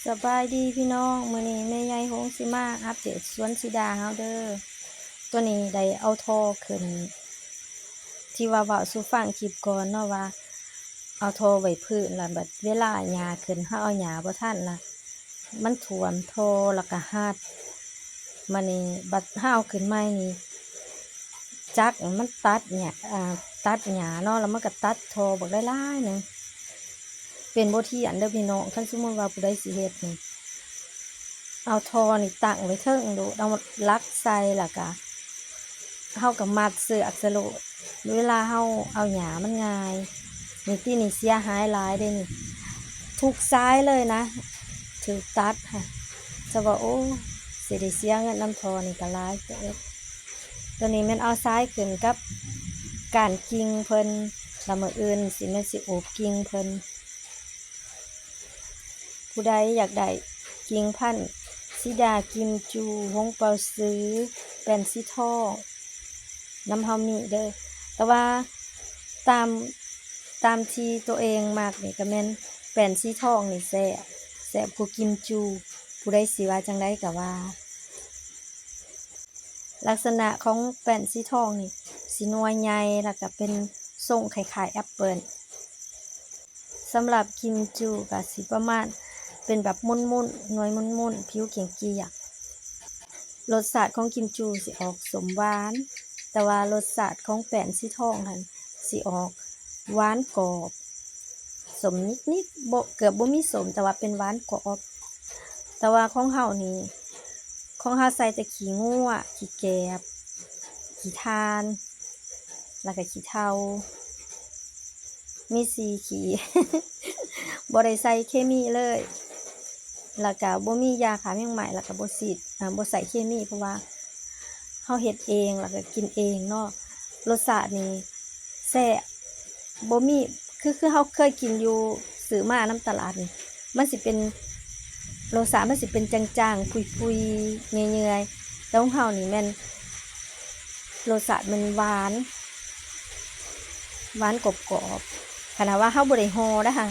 ສະບາຍດີພີ່ນ້ອງ, ມື້ນີ້ແມ່ໃຫຍ່ໂຮງຊິມາອັບເດດສວນສີດາເຮົາເດີ. ຕົວນີ້ໄດ້ເອົາທໍ່ຂຶ້ນ ທີ່ວ່າເວົ້າສູ່ຟັງຄລິບກ່ອນເນາະວ່າ ເອົາທໍ່ໄວ້ພື້ນ ລະບັດເວລາຫຍ້າຂຶ້ນ ເຮົາເອົາຫຍ້າບໍ່ທັນ ລະມັນຖ້ວມທໍ່ ລະກະຮັດ. ມານີ້ບັດເຮົາເອົາຂຶ້ນໃໝ່ນີ້ ຈັກມັນຕັດຫຍ້າ ອ່າ ຕັດຫຍ້າເນາະ ລະມັນກະຕັດທໍ່ບັກຫຼາຍໆໜຶ່ງ. ເປັນບົດຮຽນເດີພີ່ນ້ອງ, ຄັນສົມມຸດວ່າຜູ້ໃດຊິເຮັດນີ້ ເອົາທໍ່ນີ້ຕັ້ງໄວ້ເທິງໂລດ ເອົາຫຼັກໃສ່ ລະກະເຮົາກະມັດເຊືອກໃສ່ໂລດ, ເວລາເຮົາເອົາຫຍ້າມັນງ່າຍ. ນີ້ຕິ ນີ້ເສຍຫາຍຫຼາຍເດ້ນີ້, ທຸກສາຍເລີຍນະ ຖືກຕັດຫັ້ນ. ສະວ່າ ໂອ້ ຊິໄດ້ເສຍເງິນນຳທໍ່ນີ້ກະຫຼາຍເຕີບ. ຕົວນີ້ແມ່ນເອົາສາຍຂຶ້ນກັບກ້ານກິ່ງເພິ່ນ ລະມື້ອື່ນຊິແມ່ນຊິໂອບກິ່ງເພິ່ນ. ຜູ້ໃດຢາກໄດ້ກິ່ງພັນສີດາ ກິມຈູ ຫົງເປົາຊື ແປ້ນສີທອງ ນຳເຮົາມີເດີ. ແຕ່ວ່າຕາມ ຕາມທີ່ໂຕເອງມັກນີ້ກະແມ່ນແປ້ນສີທອງນີ້ແຊບ ແຊບກວ່າກິມຈູ. ຜູ້ໃດຊິວ່າຈັ່ງໃດກະວ່າ. ລັກສະນະຂອງແປ້ນສີທອງນີ້ຊິໜ່ວຍໃຫຍ່ ລະກະເປັນຊົງຄ້າຍໆແອັບເປິ້ນ. ສຳລັບກິມຈູກະຊິປະມານເປັນແບບໝຸ່ນໆ ໜ່ວຍໝຸ່ນໆ ຜິວກ້ຽງໆ. ລົດຊາດຂອງກິມຈູຊິອອກສົ້ມຫວານ, ແຕ່ວ່າລົດຊາດຂອງແປ້ນສີທອງຫັ້ນຊິອອກຫວານກອບ ສົ້ມນິດໆ ບໍ່ ເກືອບບໍ່ມີສົ້ມ ແຕ່ວ່າເປັນຫວານກອບ. ແຕ່ວ່າຂອງເຮົານີ້ ຂອງເຮົາໃສ່ແຕ່ຂີ້ງົວ ຂີ້ແກບ ຂີ້ຖ່ານ ລະກະຂີ້ເທົາ ມີສີ່ຂີ້ ບໍ່ໄດ້ໃສ່ເຄມີເລີຍ ລະກະບໍ່ມີຢາຂ້າແມງໄມ້ ລະກະບໍ່ສີດ ອາ ບໍ່ໃສ່ເຄມີ ເພາະວ່າເຮົາເຮັດເອງ ລະກະກິນເອງເນາະ. ລົດຊາດນີ້ແຊບ ບໍ່ມີ ຄື ຄືເຮົາເຄີຍກິນຢູ່ ຊື້ມານຳຕະຫຼາດນີ້ ມັນຊິເປັນ ລົດຊາດມັນຊິເປັນຈາງໆ ຜຸຍໆ ເຫຍື່ອຍໆ ແຕ່ຂອງເຮົານີ້ແມ່ນລົດຊາດແມ່ນຫວານ ຫວານກອບໆ ຂະໜາດວ່າເຮົາບໍ່ໄດ້ຫໍ່ເດ້ຫະ